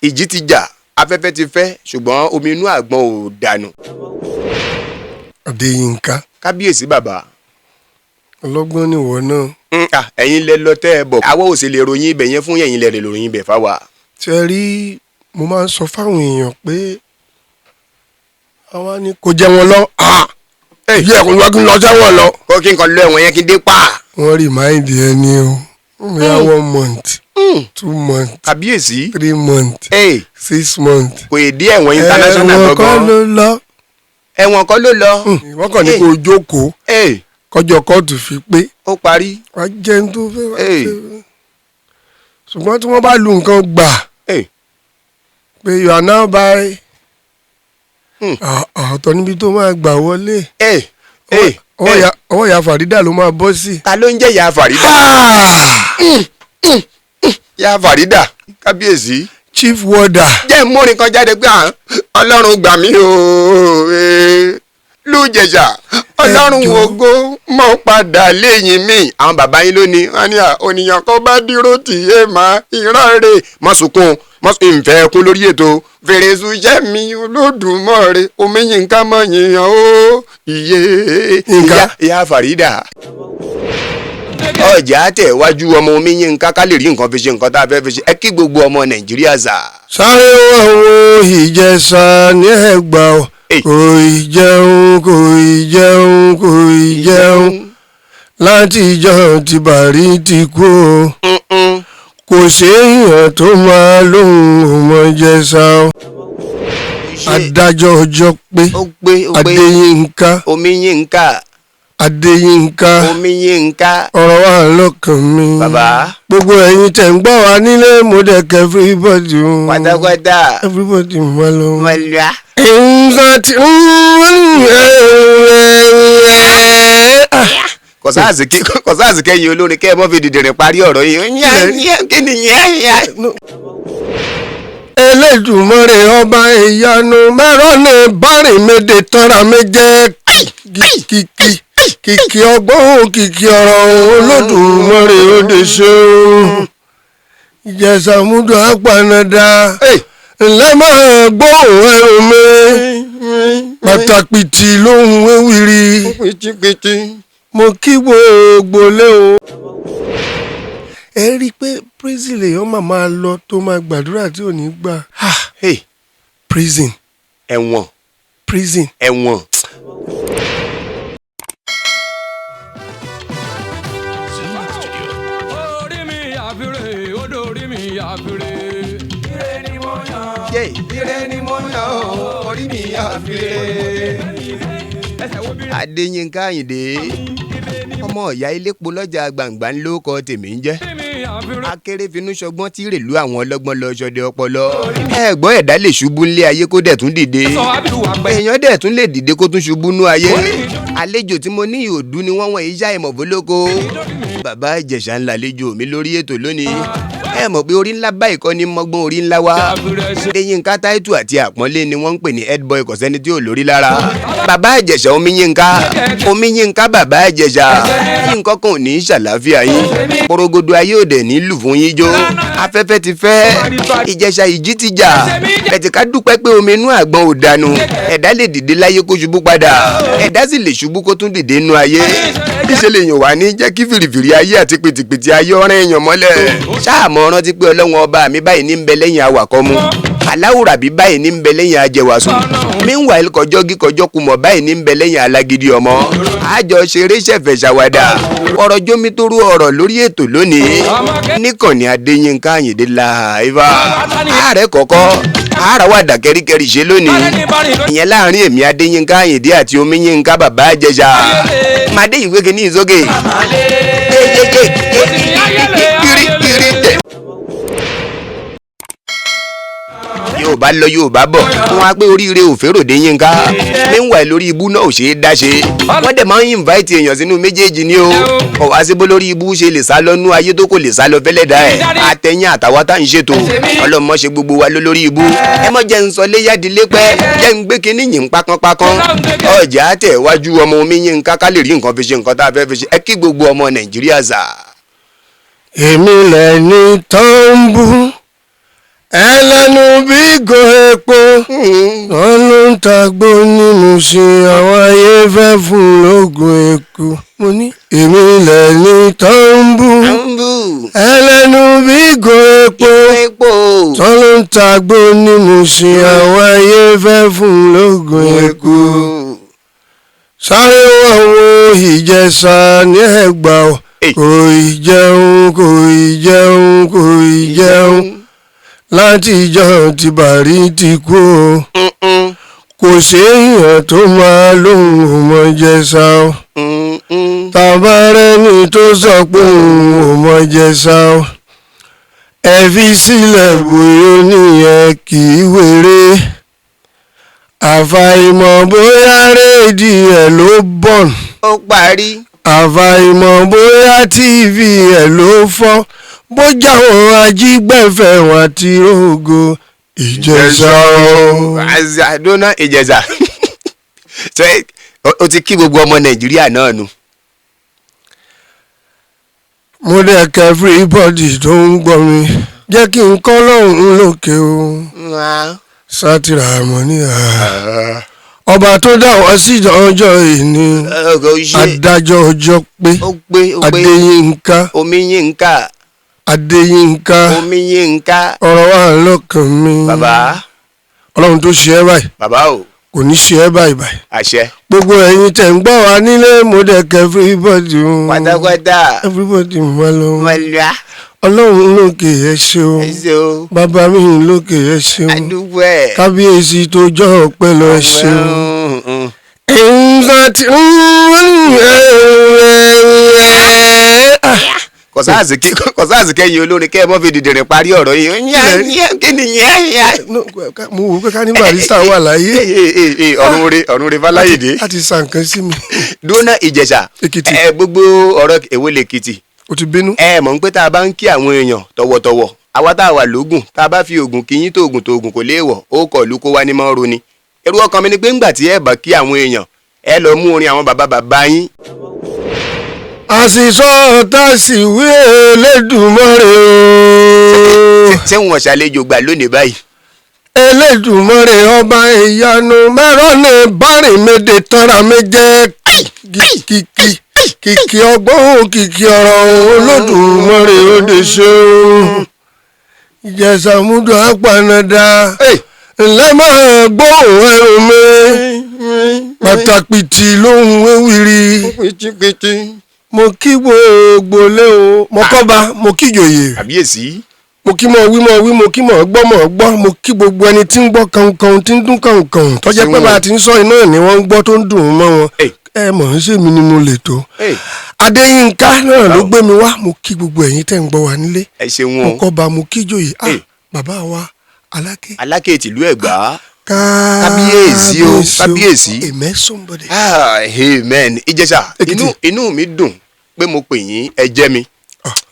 Ìjì ti jà, afẹ́fẹ́ ti fẹ́, ṣùgbọ́n omi inú àgbọn ò dànù. Adéyínká. Kábíyèsí bàbá. Ọlọ́gbọ́n nìwọ náà. Ẹ̀yin lẹ lọ tẹ́ ẹ bọ̀, àwọ̀ ò sì lè ròyìn ibẹ̀ yẹn fún ẹ̀yin, lẹ lè ròyìn ibẹ̀ fáwa. Ṣe rí, mo máa ń sọ fáwọn èèyàn pé àwa ni kò jẹ́ wọn lọ yẹ kó lọ kí n lọ sẹ́wọ̀n lọ. Kó kí n kàn lọ ẹ̀wọ̀n yẹn kí n dé pa. Wọ́n remind ẹni o, bóyá 1 month, 2 months, Kábíyèsí. 3 months, 6 months. Kò ì dé ẹ̀wọ̀n international. Ẹ̀wọ̀n kọ́ gangan ló lọ. Ẹ̀wọ̀n kọ́ ló lọ. Wọ́n kàn ní kó o jókòó kọjọ kóòtù fi pé Ó parí. Wàá jẹun tó fẹ́ wàá jẹun. Ṣùgbọ́n tí wọ́n bá lu nǹkan gbà pé you are now by ọ̀tọ̀ níbi tó máa gbà wọlé. Ọwọ́ ìyá Fàrídà ló máa bọ́ sí. Ta ló ń jẹ́ ìyá Fàrídà? Ìyá Fàrídà, kábíyèsí. Chief warder. Jẹ́ múrin kan jáde pé à Ọlọ́run gbà mí o, lùjẹ̀ṣà Ọlọ́run. Ẹ jọ̀ọ́. Ògo mọ́ padà lẹ́yìn mi. Àwọn bàbá yín lónìí wọ́n ní à ònìyàn kan bá dúró tì í mà ìran rè mọ́ sunkún mọ́ ìfẹ́ kún lórí ètò fèrèsù jẹ́ mi Olódùmarè omi yínká mọ́ yìnyín o iye. Yínká. Ìyá Fàrídà, ọjà tẹ̀ wájú ọmọ omi yínká ká lè rí nǹkan fi ṣe nǹkan tá a fẹ́ fi ṣe. Ẹ kí gbogbo ọmọ Nàìjíríà zà. Sáré wá wo Ìjẹ̀ṣà ní Ẹ̀gbá o. Kò ì jẹun, kò ì jẹun, kò ì jẹun láti ìjọ tí bàrí ti kú o. Kò séèyàn tó máa lóhùn ọmọ Ìjẹ̀ṣà o. Adájọ́ ọjọ́ pé. Ó pé, ó pé. Adéyínká. Omi yínká. Adéyínká. Omi yínká. Ọ̀rọ̀ wà lọ́kàn mi. Bàbá. Gbogbo ẹ̀yin tẹ̀ ń gbọ́ wa nílé, mo dẹ̀ kẹ́ everybody o. Pátápátá. Everybody máa lọ. Wọlé. Nǹkan tí Kọ̀sáàsì kẹ́yìn olórin kẹ́ ẹ mọ́ fi dìdìrín parí ọ̀rọ̀ yìí, kí ni yẹn? Elédùmarè ọba ìyanu mẹ́rọ ní bárìn méde tọ́ra mi jẹ́ kìkì kìkì ọgbọ́n kìkì ọ̀rọ̀ Olódùmarè òde ṣeun. Ìjẹ̀ṣà múdù apanada ńlẹ́ máa gbóhùn ẹrù mi pàtàkì lóhùn ewìrì. Pìtìpìtì. Mo kí gbogbo lé o. Ẹ rí i pé prison lèèyàn máa lọ tó máa gbàdúrà tí ò ní gbà. Prison. Ẹ̀wọ̀n. Prison. Ẹ̀wọ̀n. Orí mi àfirè, odò orí mi àfirè. Ire ni mo yàn. Ire ni mo yàn ó, orí mi àfirè. Ẹsẹ̀ wo bí Adéyínká Àyìndé ọmọ ìyá ilépo lọ́jà gbàǹgbà ń lóko tèmi ń jẹ́. mi àfirè. Akérèfínú ṣọgbọ́n tí rèlú àwọn ọlọ́gbọ́n lọ ṣọdẹ ọpọlọ. Ẹ gbọ́, ẹ̀dá lè ṣubú ńlé ayé kó dẹ̀ tún dìde. Sọ abiru àpẹ. Èèyàn dẹ̀ tún lè dìde kó tún ṣubú nú ayé. Àlejò tí mo ní ìhòdú ni wọ́n wọ̀nyí ṣá ìmọ̀fólókò. Bàbá Ìjẹ̀ṣà ńlá àlejò mi lórí ètò lónìí. Ẹ mọ̀ pé orí ńlá báyìí kọ́ ni mọ́gbọ́n orí ńlá wá. Àfirè ṣe. Adéyínká táìtù àti àpọ́nlé ni wọ́n ń pè ní head boy, kò sẹ́ni tí ò lórí lára. Bàbá Ìjẹ̀ṣà Omiyínká, Omiyínká bàbá Ìjẹ̀ṣà, tí nǹkan kan ò ní í ṣàlàáfíà yín. Porogodo ayé òde ní lù fún yín jó. Afẹ́fẹ́ ti fẹ́, Ìjẹ̀ṣà ìjì ti jà. Ẹ̀tìká dúpẹ́ pé omi inú àgbọn ò dànù. Ẹ̀dá lè dìde láyé kó ṣubú padà. Ẹ̀dá sì lè ṣubú kó tún dìde nú ayé. Níṣẹ́ lè yàn wá ní jẹ́ kí fìrìfìrì ayé àti pìtìpìtì ayé ọ̀rẹ́ èèyàn mọ́lẹ̀. Ṣáà mọ̀ rántí pé Ọlọ́run ọba mi báyìí ní ń bẹ lẹ́yìn awàkọ́ mu. Aláwùrábí báyìí ní ń bẹ lẹ́yìn ajẹwàsùn. Meanwhile, kọjọ́ gí kọjọ́ kumọ̀ báyìí ní ń bẹ lẹ́yìn alágídí ọmọ. Àjọ ṣeré ṣẹ̀fẹ̀ ṣàwàdà. Ọ̀rọ̀ jómitóró ọ̀rọ̀ lórí ètò lónìí. Níkànnì Adéyínká Àyìndé làìfà. Ààrẹ kọ̀kọ́ àárà wà dà kẹ́ríkẹ́rí ṣe lónìí. Ìyẹn láàrin èmi Adéyínká Àyìndé àti Omiyínká bàbá Ìjẹ̀ṣà. Màdé ìwé kìíní ìsókè. Kiri kiri tẹ̀. Yóò bá lọ, yóò bá bọ̀, wọn á pé oríire ò fèròdé Yínká. Meanwhile, lórí ibú náà ò ṣeé dá ṣe. Wọ́n dẹ̀ máa ń invite èèyàn sínú méjèèjì ni o. Kọ̀ wá síbó lórí ibú ṣe lè sá lọ́nú ayé tó kò lè sá lọ fẹ́lẹ́ dá ẹ̀. Àtẹ̀yìn àtàwọn tá à ń ṣètò, ọlọ́mọ ṣe gbogbo wa lólórí ibú. Ẹ mọ̀ jẹ́ ń sọ léyàdílé pẹ́ jẹ́ ń gbé kinní yìí ń pákánpákán. Ọjà tẹ̀ wájú ọmọ omi Yínká ká lè rí nǹkan fi ṣe nǹkan tá a fẹ́ fi ṣe. Ẹ kí gbogbo ọmọ Nàìjíríà zà. Èmi lẹni tó ń bú ẹlẹ́nu. ìgò epo wọn ló ń tagbó ní Mùṣín, àwọn ayé fẹ́ fún lóògùn eku. Mo ní èmi lẹ̀ ní tọ́ḿbù, ẹlẹ́nu bí ìgò epo epo tọ́ ló ń tagbó ní Mùṣín, àwọn ayé fẹ́ fún lóògùn eku. Sáré wá wo Ìjẹ̀ṣà ní Ẹ̀gbá o, kò ì jẹun, kò ì jẹun, kò ì jẹun látijọ́ tí Bàrí ti kú o. Kò séèyàn tó máa lóhùn ò mọ Ìjẹ̀ṣà o. Tàbárẹ́ni tó sọ pé òun ò mọ Ìjẹ̀ṣà o, ẹ fi sílẹ̀, bóyá nìyẹn kì í wéré. Àfàìmọ̀ bóyá rédíò ẹ̀ ló bọ̀n, Ó parí. Àfàìmọ̀ bóyá TV ẹ̀ ló fọ́, bójá àwọn ajígbẹ̀fẹ̀ wọn àti ògo Ìjẹ̀ṣà o. Àdóná Ìjẹ̀ṣà, ṣé o ti kí gbogbo ọmọ Nàìjíríà náà nu? Mo dẹ̀ kẹ́ everybody tó ń gbọ́ mi, jẹ́ kí n kọ́ lọ́hùn lókè o. Sátìrà àmọ́ ní ọba tó dá wá sí ọjọ́ ìní, adájọ́ ọjọ́ pé. Ó pé, ó pé. Adéyínká. Omi Yínká. Adéyínká. Omi Yínká. Ọ̀rọ̀ wà lọ́kàn mi. Bàbá. Ọlọ́run tó ṣe ẹ́ báyìí, Bàbá o. kò ní ṣe ẹ́ báyìí báyìí. Àṣẹ. Gbogbo ẹ̀yin tẹ̀ ń gbọ́ wa nílé, mo dẹ̀ kẹ́ everybody o. Pátápátá. Everybody mà lọ. Mọ̀lá. Ọlọ́run lókè, ẹ ṣeun. Ẹ ṣe o. Bàbá mi lókè, ẹ ṣeun. Àdúgbò ẹ̀. Kábíyèsí tó jọ ọpẹ́ lọ, ẹ ṣeun. Nǹkan tí Kọ̀sáàsì kẹ́yìn olórin kẹ́ ẹ mọ́ fi dìdìrín parí ọ̀rọ̀ yìí, kí ni yẹn? Mo wò pé ká ní Barrister wà láyé. Ọ̀run re, ọ̀run re Fáláyédé. Láti sa nǹkan sí mi. Dúnà Ìjẹ̀ṣà. Èkìtì. Ẹ gbogbo ọ̀rọ̀ èwo lèkìtì? O ti bínú. Ẹ mọ̀ ń pé tá a bá ń kí àwọn èèyàn tọ̀wọ̀tọ̀wọ̀, àwa tá a wà lógùn, tá a bá fi ògùn kí yín tóògùn tóògùn, kò léèwọ̀, ó kọ̀ lù kó wá ní mọ́ roni. Èrò ọkàn mi ni pé ńgbà tí ẹ bá kí àwọn èèyàn, ẹ lọ mú orin àwọn bàbá bàbá yín. Àṣìṣọ́ ọ̀tá sì wí Elédùmarè o. Ṣé wọn ṣàlejò gbà lónìí báyìí? Elédùmarè ọba ìyanu mẹ́rọ ní bárìn méde tọ́ra mi jẹ́ kìkì kìkì ọgbọ́n, kìkì ọ̀rọ̀ Olódùmarè òde ṣeun. Ìjẹ̀ṣà múdù apanada ńlẹ́ máa gbóhùn ẹrù mi pàtàkì lóhùn ewìrì. Mo kí gbogbo lé o, mo kọ́ba, mo kí ìjòyè. Kàbíyèsí. Mo kí mọ wí mọ wí, mo kí mọ gbọ́ mọ gbọ́, mo kí gbogbo ẹni tí ń gbọ́ kànkàn, tí ń dún kànkàn, tó jẹ́ pé bá a ti ń sọ iná ni wọ́n ń gbọ́ tó ń dùn mọ́ wọn. Ẹ mọ̀ ń ṣèmi ni mo lè tó. Adéyínká náà ló gbé mi wá. Mo kí gbogbo ẹ̀yin tẹ́ ń gbọ́ wa nílé. Ẹ ṣeun Mo o. kọ́ba, mo kí ìjòyè, ah, bàbá wa Aláké. Aláké tìlú Ẹ̀gbá. Kábíyèsí o, kábíyèsí. Amen somebody. Ah, amen. Ìjẹ̀ṣà. Èkìtì. Inú mi dùn pé mo pè yín, ẹ jẹ́ mi.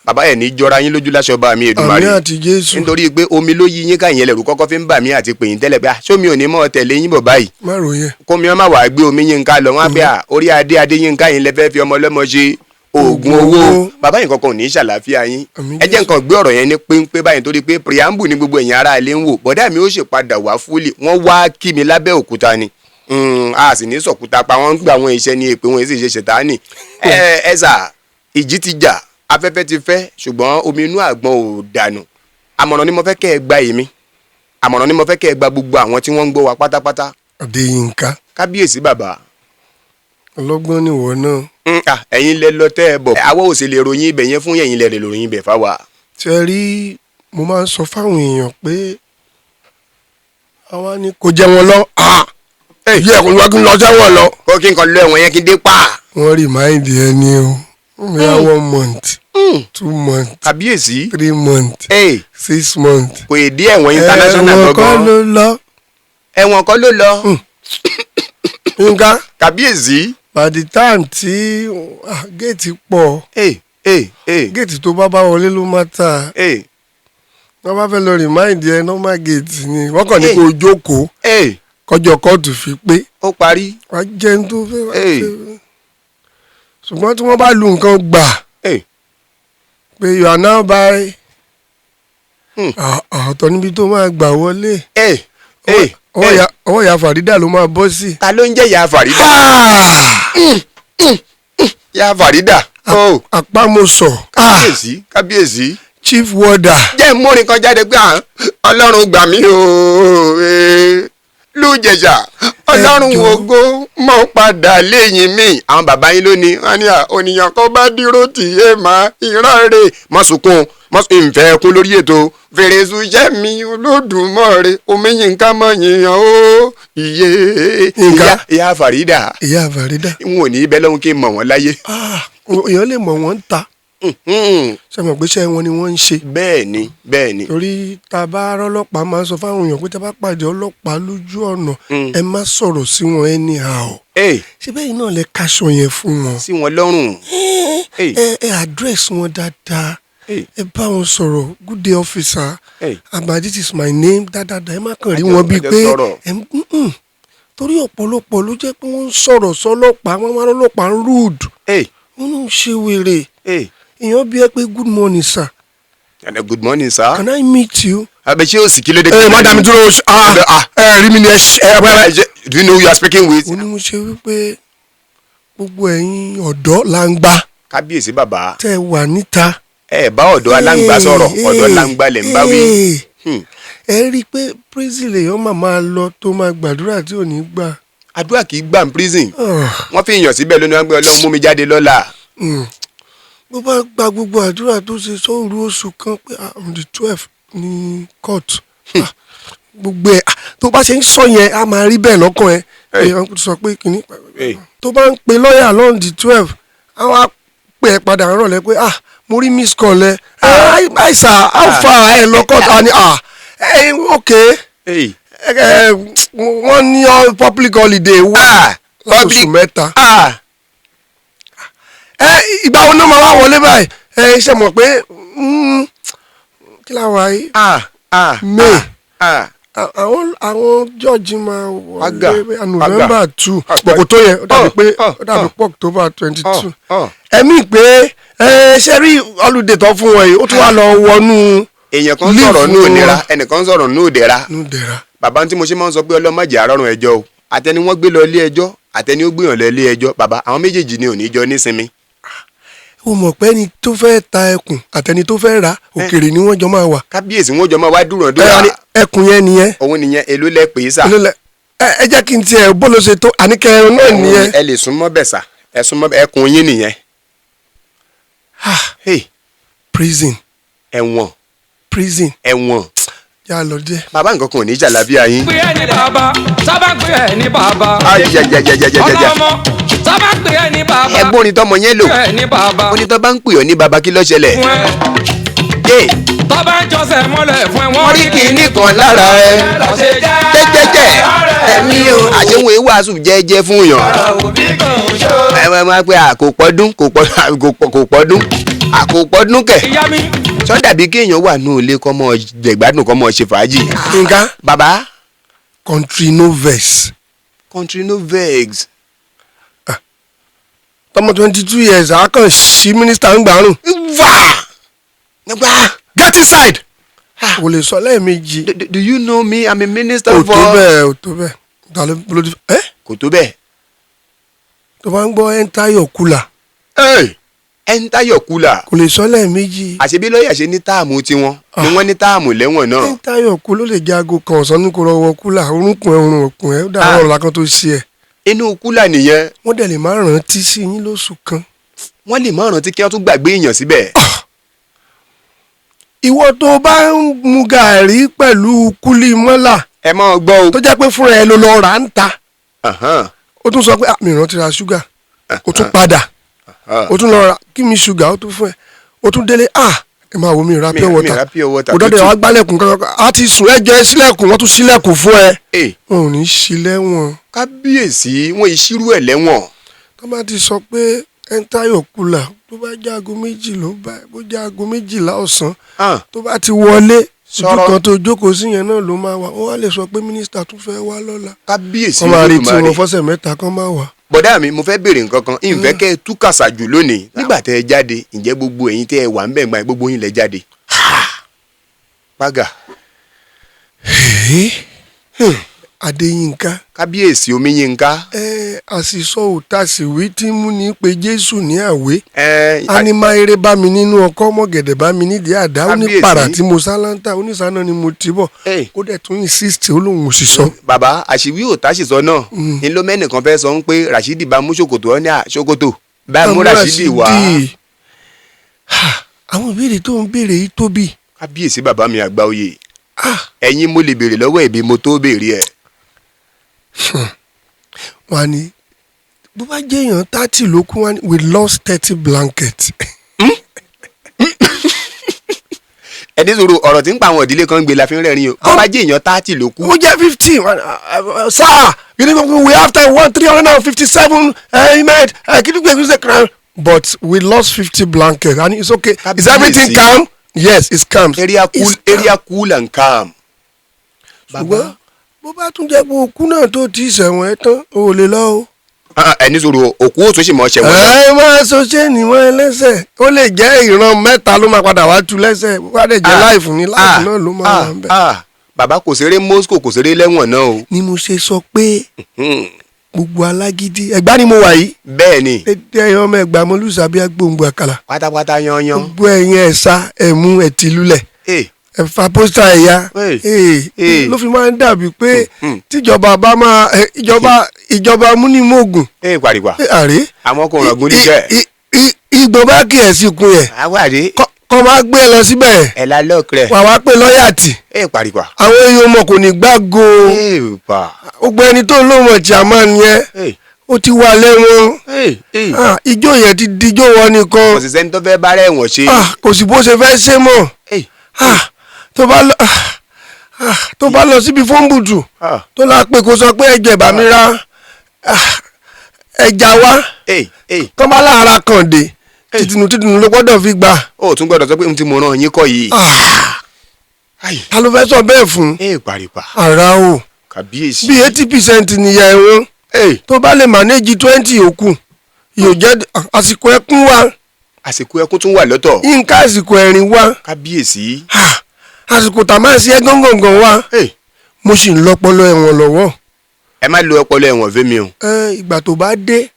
Bàbá ẹ̀ ní jọra yín lójú láṣọ bá mi Èdùmàrè. Àmín àti Jésù. Nítorí pé omi ló yí yín ká, ìyẹn lẹ̀rù kọ́kọ́ fi ń bà mí àti pè yín tẹ́lẹ̀ pé ah, sómi ò ní mọ́ tẹ̀lé yín bọ̀ báyìí? Má rò yẹn. Kómi ọmọ wàá gbé omi yín ká lọ, wọn á pé à orí adé adé yín ká yín lẹ fẹ́ fi ọmọ ọlọ́mọ ṣe oògùn owó. Bàbá yìí kankan ò ní ṣàlàáfíà yín. Àmín. Ẹ jẹ́ nǹkan gbé ọ̀rọ̀ yẹn ní péńpé báyìí, torí pé preamble ní gbogbo ẹ̀yìn ará ilé ń wò. Bọ̀dá mi ó ṣe padà wá fúlì, wọ́n wá kí mi lábẹ́ òkúta ni. A sì ní sọ̀kúta pa wọ́n, ń gbà wọn iṣẹ́ ní èpè wọn sì ṣe ṣètánì. Ẹ ẹ sà, ìjì ti jà, afẹ́fẹ́ ti fẹ́, ṣùgbọ́n omi inú àgbọn ò dànù. Àmọ̀ràn ni mo fẹ́ kẹ́ ẹ gba èmi, àmọ̀ràn ni mo fẹ́ kẹ́ ẹ gba gbogbo àwọn tí wọ́n ń gbọ́ wa pátápátá. Adéyínká. Kábíyèsí bàbá. Ọlọ́gbọ́n nìwọ náà. Ah, ẹ̀yin lẹ lọ tẹ́ ẹ bọ̀, àwọ̀ ò sì lè ròyìn ibẹ̀ yẹn fún ẹ̀yin, lẹ lè ròyìn ibẹ̀ fáwa. Ṣe rí, mo máa ń sọ fáwọn èèyàn pé àwa ni kò jẹ́ wọn lọ yẹ kó lọ kí n lọ sẹ́wọ̀n lọ. Kó kí n kàn lọ ẹ̀wọ̀n yẹn kí n dé pa. Wọ́n remind ẹni o, bóyá 1 month, 2 months, Kábíyèsí. 3 months, 6 months. Kò ì dé ẹ̀wọ̀n international. Ẹ̀wọ̀n kọ́ Gangan ló lọ. Ẹ̀wọ̀n kọ́ ló lọ. Nǹkan Kábíyèsí. by the time tí ah, géètì pọ̀, géètì tó bá bá wọlé ló má ta. Wọ́n bá fẹ́ lọ remind ẹ, normal gate ni wọ́n kàn ní kó o jókòó kọjọ kóòtù fi pé. Ó parí. Wàá jẹun tó fẹ́ wá jẹun. Ṣùgbọ́n tí wọ́n bá lu nǹkan gbà pé you are now by Ọ̀tọ̀ níbi tó máa gbà wọlé. Ẹ ẹ Ọwọ́ ìyá Farida ló máa bọ́ sí. Ta ló ń jẹ́ ìyá Farida? Ìyá Farida o. Àpamọ́sọ̀. Kábíyèsí, kábíyèsí. Chief warder. Jẹ́ múrin kan jáde pé à Ọlọ́run gbà mí o, lùjẹ̀jà Ọlọ́run Ẹ jọ̀ọ́. ògo mọ́ padà lẹ́yìn mi. Àwọn bàbá yín lónìí wọ́n ní à ònìyàn kan bá dúró tì í mà ìran rè mọ́ sunkún mọ́ ìfẹ́ kún lórí ètò fèrèsù jẹ́ mi Olódùmarè Omiyinka mọ̀ yìnyín o iye. Yínká. Ìyá Farida. Ìyá Farida. N ò ní bẹ́ẹ̀ lọ́hún kí n mọ̀ wọ́n láyé. Ah, èèyàn lè mọ̀ wọ́n ń ta. Ṣe mọ̀ pé iṣẹ́ wọn ni wọ́n ń ṣe? Bẹ́ẹ̀ ni, bẹ́ẹ̀ ni. Torí tá a bá rọ́lọ́pàá, máa ń sọ fáwọn èèyàn pé tá a bá pàdé ọlọ́pàá lójú ọ̀nà, ẹ má sọ̀rọ̀ sí wọn anyhow. Ṣé bẹ́ẹ̀ náà lẹ kaṣọ yẹn fún wọn? Sí wọn lọ́rùn. Ẹ address wọn dáadáa. Ẹ bá wọn sọ̀rọ̀, "Good day, officer." "Àgbà, this is my name." Dáadáa, ẹ má kàn rí wọn bíi Àjọ pé sọ̀rọ̀. ẹ ń torí ọ̀pọ̀lọpọ̀ ló jẹ́ pé wọ́n ń sọ̀rọ̀ sọlọ́pàá, wọ́n máa lọ́lọ́pàá ń rude. Wọ́n ń ṣe wèrè. Èèyàn bí ẹ pé, "Good morning, sir." And, "Good morning, sir." "Can I meet you?" Abẹ ṣé òsì kí ló dé? Ẹ má dá mi dúró. Ẹ rí mi ni ẹ ṣe ẹ wẹ́rẹ́. Do you know who you are speaking with? Ó ní mo ṣe wípé gbogbo ẹ̀yin ọ̀dọ́ là ń gbà Kábíyèsí bàbá. tẹ́ ẹ wà níta. Ẹ bá ọ̀dọ́ aláǹgbá sọ̀rọ̀, ọ̀dọ́ láǹgbá lẹ̀ ń bá wí. Ẹ rí i pé prison lèèyàn máa lọ tó máa gbàdúrà tí ò ní gbà. Àdúrà kì í gbà ní prison. Ah, Wọ́n fi èèyàn síbẹ̀ lónìí, wọ́n gbé Ọlọ́run mú mi jáde lọ́la. Bó bá gba gbogbo àdúrà tó ṣe sóòru oṣù kan pé on the 12 ní court. Gbogbo ẹ̀, tó bá ṣe ń sọ yẹn, á máa rí bẹ́ẹ̀ lọ́kàn ẹ̀. Èèyàn sọ pé kìíní tó bá ń pe lọ́ọ̀yà lọ́n the 12, á wá pè ẹ́ padà rọ̀lẹ́ pé, "Ah, mo rí miss call ẹ." "Àìsà, how far ẹ lọ court?" Ah, ni, "Ah, ẹ ok." Ẹ wọ́n ní all public holiday wá lóṣù Public 3. Ẹ ìgbà wo ló máa wá wọlé báyìí? Ẹ ṣe mọ̀ pé kí la wà yìí? May. Àwọn jọ́ọ̀jì máa Aga, wọlé November 2. Aga. Bọ̀ kò tó yẹn, ó dàbí pé ó dàbí pé October 22. Ẹ̀mí pé ẹ ṣe rí holiday tó fún wọn yìí, ó tún wá lọ wọnú Èèyàn kan leave sọ̀rọ̀ ní fún ònira, wọn. ẹnìkan sọ̀rọ̀ ní òdẹ̀ra. Nù dẹ̀ra. Bàbá, tí mo ṣe máa ń sọ pé ọlọ́mọdé àrọ́rùn ẹjọ́ o, àtẹni wọ́n gbé lọ ilé ẹjọ́, àtẹni ó gbéyàn lọ ilé ẹjọ́, bàbá, àwọn méjèèjì ni ò ní jọ nísinmi. Ó mọ̀ pé ẹni tó fẹ́ ta ẹkùn àtẹni tó fẹ́ rà, òkèrè ni wọ́n jọ máa wà. Kábíyèsí, wọn jọ máa wá Ẹ dúnàdúrà. wá ní ẹkùn yẹn nìyẹn. Òun nìyẹn, èló lẹ pè é sà? Èló lẹ ẹ jẹ́ kí n tiẹ̀ bó ló ṣe tó àníkẹ́ náà nìyẹn. Ẹ lè súnmọ́ bẹ̀ sà, ẹ súnmọ́ bẹ̀, ẹkùn yín nìyẹn. Hey, Prison. Ẹ̀wọ̀n. Prison. Ẹ̀wọ̀n. Yà lọ díẹ̀. Bàbá, nǹkan kan ò ní jàlábíà yín. Pè é ní bàbá, sábà pè é ní bàbá. Ayayayayayaya. Ọlọ́mọ, sábà pè é ní bàbá. Ẹgbọ́n orin tọmọ yẹn lò. Pè é ní bàbá. Ó ní tó bá ń pè ọ́ ní bàbá, kí ló ṣẹlẹ̀? Fún ẹ. Hey, Tọ́ bá ń jọ́sẹ̀ mọ́lẹ̀ fún ẹ, wọ́n rí kinní kan lára ẹ. Lọ ṣe jẹ́. Jẹ́jẹ́jẹ́ ẹ̀mí o, àṣehun ìwàásù jẹ́jẹ́ fún yàn. Òbí kan ṣó. Ẹ máa máa pé àkópọ́dún kò pọ́dún àkópọ́dún kẹ̀. Ìyá mi. Sọ dàbí kéèyàn wà ní ilé kọ́ mọ́ jẹ̀gbádùn, kọ́ mọ́ ṣe fàájì. Nǹkan. Bàbá. Country no vex. Country no vex. Tọmọ 22 years a kàn sí mínísítà ń gbàrún. Wá nígbà. "Get inside." Kò lè sọ lẹ́ẹ̀mejì. Do you know me? I'm a minister Kò for. tó bẹ́ẹ̀, ò tó bẹ́ẹ̀. Ta ló ló ti ẹ́? Kò tó bẹ́ẹ̀. Tó bá ń gbọ́ "enter your cooler". Hey, enter your cooler. Kò lè sọ lẹ́ẹ̀mejì. Àṣebí lọ́ọ̀yà ṣe ní term tiwọn ni wọ́n ní term lẹ́wọ̀n náà. Enter your cooler, ló lè jẹ́ aago kan ọ̀sán ní kò rọwọ́ cooler, orúnkún ẹ̀, orun òkun ẹ̀, ó dàrọ́ ọ̀la kan tó ṣe ẹ̀. Inú cooler nìyẹn. Wọ́n dẹ̀ lè má rántí sí yín lóṣù kan. Wọ́n lè má rántí kí wọ́n tún gbàgbé èèyàn síbẹ̀. Ìwọ tó bá ń mu gàrí pẹ̀lú kúlí mọ́là Ẹ máa gbọ́ o. tó jẹ́ pé fúnra ẹ ló lọ rà ń ta, ó tún sọ pé, "Ah, mi rántí ra ṣúgà." Ó tún padà, ó tún lọ ra kí mi ṣúgà, ó tún fún ẹ, ó tún délé, "Ah, ẹ máa wo, mi ra pure Mi water." ra pure water Kò dọ́dẹ̀ tútù. wá gbálẹ̀kùn kankan, á ti sùn, ẹ jẹ́ sílẹ̀kùn, wọ́n tún sílẹ̀kùn fún ẹ. Ee, Wọn ò ní sílẹ̀ wọn. Kábíyèsí, wọn ìṣirú ẹ̀ lẹ́wọ̀n. Tó bá ti sọ pé "enter your cooler", tó bá jẹ́ aago 2 ló bá, bó jẹ́ aago 12 ọ̀sán, tó bá ti wọlé, ojú Sọ̀rọ̀. kan tó jókòó sí yẹn náà ló máa wà. Wọ́n wá lè sọ pé mínísítà tún fẹ́ wá lọ́la. Kábíyèsí Kọ́ máa retí Olódùmarè. wọn fọ́sẹ̀ 3 kán máa wà. Bọ̀dá mi, mo fẹ́ béèrè nǹkan kan, ìfẹ́ kẹ́ ẹ tú kàṣà jù lónìí. Nígbà tẹ́ ẹ jáde, ǹjẹ́ gbogbo ẹ̀yin tẹ́ ẹ wà ń bẹ̀ gbà, gbogbo yín lẹ jáde? Pàgà. Adéyínká. Kábíyèsí, Omiyinka. Ẹ àṣìṣọ òtàṣìwí tí mú ní pé Jésù ní àwé. Ẹ Anima eré bá mi nínú ọkọ, mọ̀gẹ̀dẹ̀ bá mi nídìí àdá, ó ní Kábíyèsí. Pàrà tí mo sáláńtà oníṣàánà ni mo ti bọ̀. Ẹ. Ó dẹ̀ tún insist, ó lóun ò sì sọ. Bàbá, àṣìwí ò táṣìsọ náà ní ló mẹ́nìkan fẹ́ sọ ń pé Rashidi bá mú ṣòkòtò, ọ ní à ṣòkòtò bá mú Rashidi wá. Ha, àwọn ìbéèrè tó ń béèrè yìí tóbi. Kábíyèsí, bàbá mi àgbà oyè. Ah, ẹ̀yin mo lè béèrè lọ́wọ́ ẹ̀bí mo tó béèrè ẹ̀. Wọ́n á ní bó bá jẹ́ èèyàn 30 ló kú, wọ́n á ní we lost 30 blankets. Ẹni sọ̀rọ̀ ọ̀rọ̀ tí ń pa àwọn ìdílé kan ń gbé la fi ń rẹ́rìn o, bó bá jẹ́ èèyàn 30 ló kú. Ó jẹ́ 15, sir, you know we have time 1 357 inmate kí but we lost 50 blankets and it's okay. Is everything Kábíyèsí. calm? Yes, it's calm. Area cool. It's calm. Area cool and calm. Ṣùgbọ́n bó bá tún jẹ́ pé òkú náà tó ti ṣẹ̀wọ̀n ẹ̀ tán, o ò lè lọ o. Ah, ẹni sọ̀rọ̀ òkú òtún sì mọ̀ ṣẹ̀wọ̀n. Ẹ máa sọ ṣé ní wọn lẹ́sẹ̀, ó lè jẹ́ ìran mẹ́ta ló máa padà wá tu lẹ́sẹ̀, wá dẹ̀ jẹ́ life ní life náà ló máa wà ń bẹ̀. Ah, bàbá, kò ṣeré Moscow, kò ṣeré lẹ́wọ̀n náà o. Ni mo ṣe sọ pé gbogbo alágídí Ẹ̀gbá ni mo wà yìí. Bẹ́ẹ̀ ni. Dédé ẹ̀yin ọmọ Ẹ̀gbá, mọlúsàbí agbóǹgbò àkàlà. Pátápátá yanyan. Gbogbo ẹ̀yin ẹ̀sà ẹ̀mú ẹ̀tìlúlẹ̀, Eh, ẹ̀fà pósítà ẹ̀yà. Hey. Ee, Hey. ló fi máa ń dàbí pé tíjọba bá máa ìjọba amúnimóògùn. Pàrìpà. Àrè. Àwọn kò ràn gún níṣẹ́. Ìgbọ̀n bá kí ẹ̀ sí kun yẹn. Àwárí. Kọ́ máa gbé ẹ lọ síbẹ̀. Ẹ̀ la lọ́ọ̀kìrẹ̀. Wà wá pé lọ́ọ̀yà tì. Pàrìpà. Àwọn èèyàn mọ̀ kò ní gbágo. Pa. Gbogbo ẹni tó lóun chairman yẹn, ó ti wà lẹ́wọ̀n. Ah, ijó yẹn ti dijó wọn nìkan. Kò sì sẹ́ni tó fẹ́ bára ẹ̀wọ̀n ṣe. Ah, kò sí bó ṣe fẹ́ ṣe mọ́. Ah, tó bá lọ tó bá lọ síbi fóńbùtù tó la pé kó sọ pé ẹjọ ìbá mi ra ẹja wá, tó bá lára kàn dé, tìtìnú tìtìnú ló gbọ́dọ̀ fi gbà. Ó tún gbọ́dọ̀ sọ pé ohun tí mo rán yín kọ́ yìí. Ah, ta ló fẹ́ sọ bẹ́ẹ̀ fún? Pàrìpà. Ara o. Kàbíyèsí. Bí 80% nìyà ẹ̀wọ̀n, tó bá lè manage 20 yòókù, yóò jẹ́ àsìkò ẹkún wa. Àsìkò ẹkún tún wà lọ́tọ̀. Yínká, àsìkò ẹ̀rín wa. Kábíyèsí. Ah, àsìkò tá a máa ṣe é gángangan wa. Mo sì ń lọ́pọlọ ẹ̀wọ̀n lọ́wọ́. Ẹ má lo ọpọlọ ẹ̀wọ̀n fẹ́mi o. Ẹ, ìgbà tó bá dé,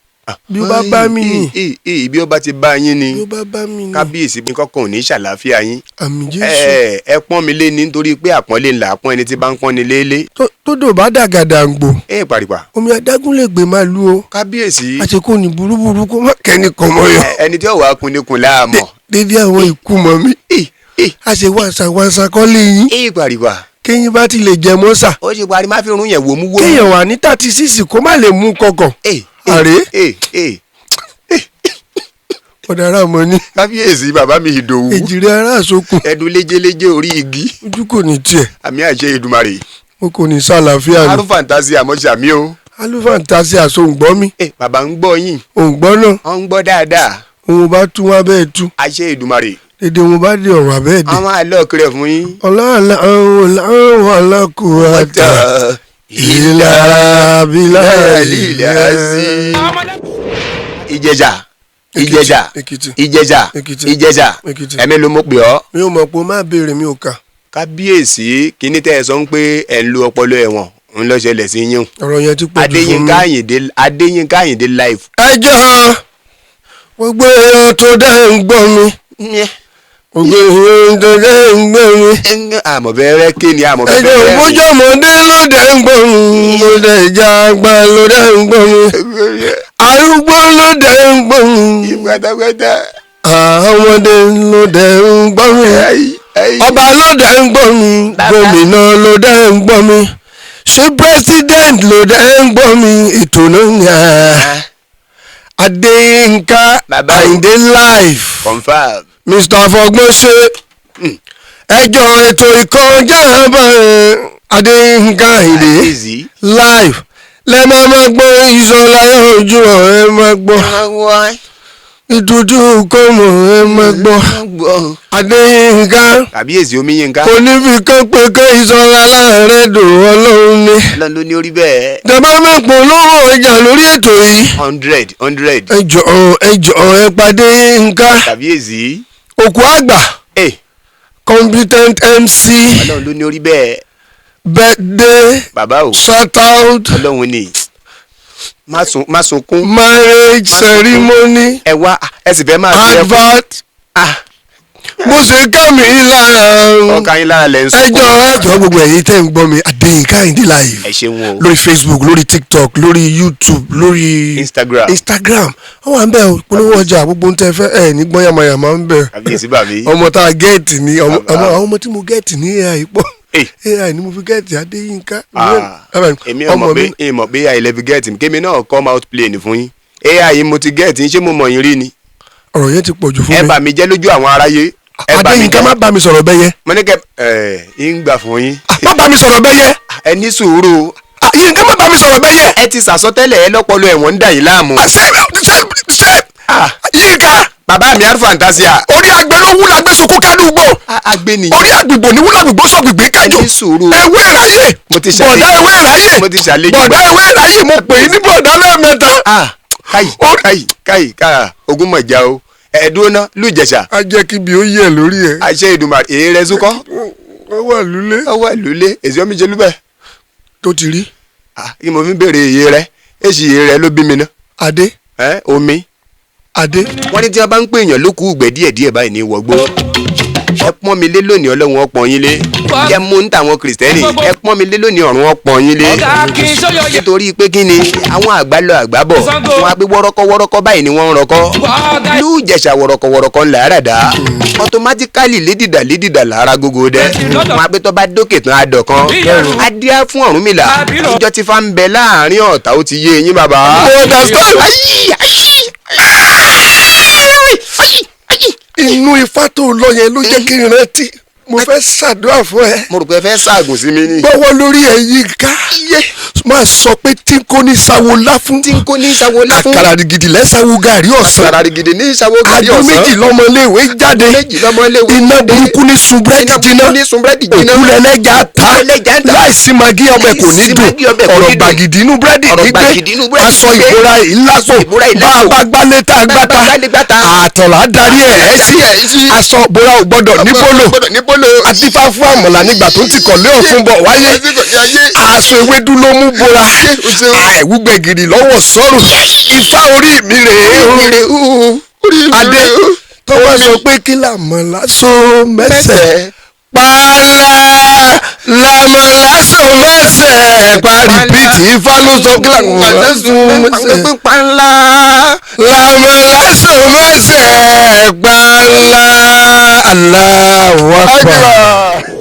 bí ó bá bá mi nì. Bí ó bá ti bá yín ni. Bí ó bá bá mi nì. Kábíyèsí, bí kọ́kàn ò ní ṣàlàáfíà yín. Àmín Jésù. Ẹ ẹ pọ́n mi lé ní nítorí pé àpọ́nlé ńlá pọ́n ẹni tí bá ń pọ́n ni lélé. Tódò bá dàgàdà ń gbò, Pàrìpà. omi adágún lè gbé máa lu o. Kábíyèsí. Àti kò ní burúburú kó má kẹ́ni kan mọ́ yọ. Ẹni tí ó wàá kun ni kun láàmọ̀. Dédé àwọn ìkú mọ́ mi, a ṣe wàǹsà wàǹsà kọ́lé yín. Pàrìpà. Kéyìn bá ti lè jẹ mọ́sà. Ó ṣe parí má fi rún yẹn wòmú wòmú. Kéèyàn wà ní 36 kó má lè mú kọkàn. Àrè. Ọ̀dàrà mọ́ ní. Kábíyèsí, bàbá mi Ìdòwú. Èjìrì ara àsokùn. Ẹdun léjeléje orí igi. Ojú kò ní tiẹ̀. Àmì àṣẹ Èdùmàrè. O kò ní sàlàáfíà ni. Arúfàǹtàsí àmọ́ ṣàmì o. Alúfàǹtàsí àsòǹgbọ́ mi. Bàbá ń gbọ́ yín. Òǹgbọ́ náà. Wọ́n ń gbọ́ dáadáa. Òun bá tú wọn abẹ́ ẹ̀ tú. Àṣẹ Èdùmàrè. Dédé wọn bá dé ọ̀rọ̀ abẹ́ ẹ̀ dé. Àwọn àlọ́ kiri fún yín. Ọlọ́ọ̀lá ọ̀làkùnrin ìlà bílà ìlà sí. Ìjẹ̀ṣà, Ìjẹ̀ṣà. Èkìtì. Ìjẹ̀ṣà. Èkìtì. Ìjẹ̀ṣà. Èkìtì. Ẹ̀mí ló mọ̀ pé ọ́. Mi ò mọ̀ pé o máa béèrè, mi ò kà. Kábíyèsí, kíní tẹ́ ẹ sọ ń pé ẹ̀ ń lo ọpọlọ ẹ̀wọ̀n ń lọ ṣẹlẹ̀ sí yín o. Ọ̀rọ̀ yẹn ti pọ̀ jù fún mi. Adéyínká Àyìndé, Adéyínká Àyìndé live. Ẹ jẹ́ gbogbo èèyàn tó dẹ́ ń gbọ́ mi, gbogbo èèyàn tó dẹ́ ń gbọ́ mi. Àmọ̀ bẹ́ẹ̀rẹ́ ké ni àmọ̀ Ẹ jẹ́ bẹ́ẹ̀rẹ́. ògbójọ́mọdé ló dẹ́ ń gbọ́ mi, ló dẹ́ ìjà àgbà ló dẹ́ ń gbọ́ mi, arúgbó ló dẹ́ ń gbọ́ mi, Pátápátá. ọmọdé ló dẹ́ ń gbọ́ mi, ọba ló dẹ́ ń gbọ́ mi, gómìnà ló dẹ́ ń gbọ́ mi, ṣé president ló dẹ́ ń gbọ́ mi. Ètò náà ní Adéyínká Bàbá o. Àyìndé live. Confam. Mr Fọgbọ́nṣe, ẹjọ́ ètò ìkọjá bá Adéyínká Àyìndé Àdézì. live lẹ máa ma gbọ́. Ìṣọ̀lá ojú ẹ máa gbọ́, ìtútù kọ́mọ ẹ máa gbọ́. Adéyínká. Kàbíyèsí, Omiyínká. Kò ní fi kán pé kán ìṣọ̀lá láàárẹ̀ dùn Ọlọ́run ni. Ọlọ́run ló ní orí bẹ́ẹ̀. Tẹ̀bá mẹ́pọ̀ lówó ọjà lórí ètò yìí. 100 100. Ẹ jọ̀ọ́, ẹ jọ̀ọ́, ẹ pàdé Yínká. Kàbíyèsí. Òkú àgbà. Competent MC. Ọlọ́run ló ní orí bẹ́ẹ̀. Birthday. Bàbá o. Shout out. Ọlọ́run ni, má sunkún. Marriage ceremony. Ẹ wá, ẹ sì fẹ́ máa fi ẹkún. Advert. Ah, Bó ṣe ká mi lára. Ọkàn yín lára lẹ̀ ń sunkún. Ẹjọ́ ẹjọ́, gbogbo ẹ̀yin tẹ́ ń gbọ́ mi, Adéyínká Àyìndé live Ẹ ṣeun o. lórí Facebook, lórí TikTok, lórí YouTube, lórí Instagram. Instagram, wọ́n wà ń bẹ̀ o. Polówó ọjà gbogbo ń tẹ́ fẹ́ ẹ̀ ní gbọ́n yamayama ń bẹ̀. Kàbíyèsí bàbí. Ọmọ tá a get ní ọmọ. Bàbá. Àwọn ọmọ tí mo get ní AI pọ̀. Eh. AI ni mo fi get Adéyínká. Ah, èmi ò mọ̀ pé èmi mọ̀ pé AI lẹ́fi get mi, kémi náà come out plain fún yín. AI mo ti get yín, ṣé mo mọ̀ yín rí ni? Ọ̀rọ̀ yẹn ti pọ̀ jù fún Ẹ mi. bà mí jẹ́ lójú àwọn aráyé, ẹ bà mí Adéyínká, jẹ́. má bá mi sọ̀rọ̀ bẹ́yẹ. Mo ní kẹ ẹ ń gbà fún yín. Má bá mi sọ̀rọ̀ bẹ́yẹ. Ẹ ní sùúrù. Ah, Yínká, má bá mi sọ̀rọ̀ bẹ́yẹ. Ẹ ti sàsọtẹ́lẹ̀, ẹ lọ́pọlọ ẹ̀wọ̀n ń dà yín láàmú. Ah, ṣé Ah. Yínká. Bàbá mi, Alfantasia. Orí àgbẹ̀ ló wúlò àgbẹ̀sọ̀kú kádùgbò. Agbẹniyàn. Orí àgbègbò ní wúlò àgbègbò sọ̀gbìgbì kájò. Ẹ ní sùúrù. Ewé ìráyè. Mo ti ṣàlejò. Bọ̀dá ewé ìráyè. Mo ti ṣàlejò. Bọ̀dá ewé ìráyè, mo pè é ní bọ̀dá lẹ́ẹ̀mẹ́ta. Ah, káyì káyì káyì káà, ogun mọ̀já o. Ẹ̀ẹ́dúró ná lùjẹ̀ṣà. A jẹ́ kí ibi ó yẹ lórí ẹ̀. Àṣẹ Èdùmàrè, èyí rẹ súnkọ́. Wọ́n wà lulẹ̀. Ọwọ́ ìlúlé èsì ọmọ ìṣèlú bẹ́ẹ̀. Tó ti rí. Ah, kí mo fi ń béèrè èyí rẹ, èsì èyí rẹ ló bí mi ná. Adé. Ẹ omi. Adé. Wọ́n ní tí wọ́n bá ń pè èèyàn lókùú ìgbẹ́ díẹ̀díẹ̀ báyìí ní wọgbó. Ẹ pọ́n mi lé lónìí, Ọlọ́run ọpọ́n yín lé. Ẹ mú ń tàwọn Kìrìsìtẹ́nì, ẹ pọ́n mi lé lónìí, ọ̀run ọpọ́n yín lé. Ọ̀gá kì í sọ́yọ̀ yẹ. Nítorí pé kí ni àwọn àgbà lọ àgbà bọ̀, wọn á pé wọ́rọ́kọ́ wọ́rọ́kọ́ báyìí ni wọ́n ń rọkọ́. Ọ̀gá. Lùjẹ̀ṣà, wọ̀rọ̀kọ̀ wọ̀rọ̀kọ̀ ńlá àràdá, automatically lédìdà lédìdà làárá gógó dẹ. Wọn á pé tó bá dókè tán adọ̀ kan adíá fún Ọ̀rúnmìlà ìjọ tí fa ń bẹ láàrin ọ̀tá, ó ti yé eyín bàbá. Mo understand. Ayi, ayi, ayi, ayi. Inú ifá tó lọ yẹn ló jẹ́ kí n rántí, mo fẹ́ ṣàdúrà fún ẹ. Mo rò pé ẹ fẹ́ ṣaàgùn sí mi ni. Gbọ́wọ́ lórí ẹ̀, Yínká, máa sọ pé tí kò ní sáwo láfún. Tí n kò ní ìṣàwọ̀ láfún. Àkàrà gidi lẹ́sàwó gàrí ọ̀sán. Àkàrà gidi ní ìṣàwọ̀ gàrí Aago ọ̀sán. 2 lọ́mọléèwé jáde. 2 lọ́mọléèwé Iná jáde. burúkú ní sun búrẹ́dì Iná jiná. burúkú ní sun búrẹ́dì jiná. Òkú lẹ́lẹ́jà ta. Òkú lẹ́lẹ́jà ta. Láìsí magi ọbẹ̀ kò ní Láìsí dùn. magí ọbẹ̀ kò Ọ̀rọ̀ ní dùn. gbàgìdì inú búrẹ́dì Ọ̀rọ̀ gbígbé. gbàgìdì inú búrẹ́dì Aṣọ gbígbé. ìbora ìlàpò. Aṣọ ìbora Bá a ìlàpò. bá gbálé tá a Bá a bá gbáta. gbálé gbáta. Àtọ̀là darí ẹ̀ ẹ́ sí. Darí ẹ̀ sí. Aṣọ ìbora ò gbọ́dọ̀ ní bólò. Gbọ́dọ̀ ní bólò. Adífá fún àmọ̀là nígbà tó ń ti kọ̀lé ọ̀fun bọ̀ wáyé. Aṣọ ewédú ló mú bora. Àìwúgbẹ̀gìrì lọ́wọ́ sọ́rùn. Ifá orí mi rèé o. Adé tó bá sọ pé kí làmọ̀lá so mẹ́sẹ̀, pààlà làmọ̀lá so mẹ́sẹ̀, pa rìpíìtì. Ifá ló sọ kí làmọ̀lá so mẹ́sẹ̀, Pàńlá. làmọ̀lá so mẹ́sẹ̀, pààlà. Allahu Akbar.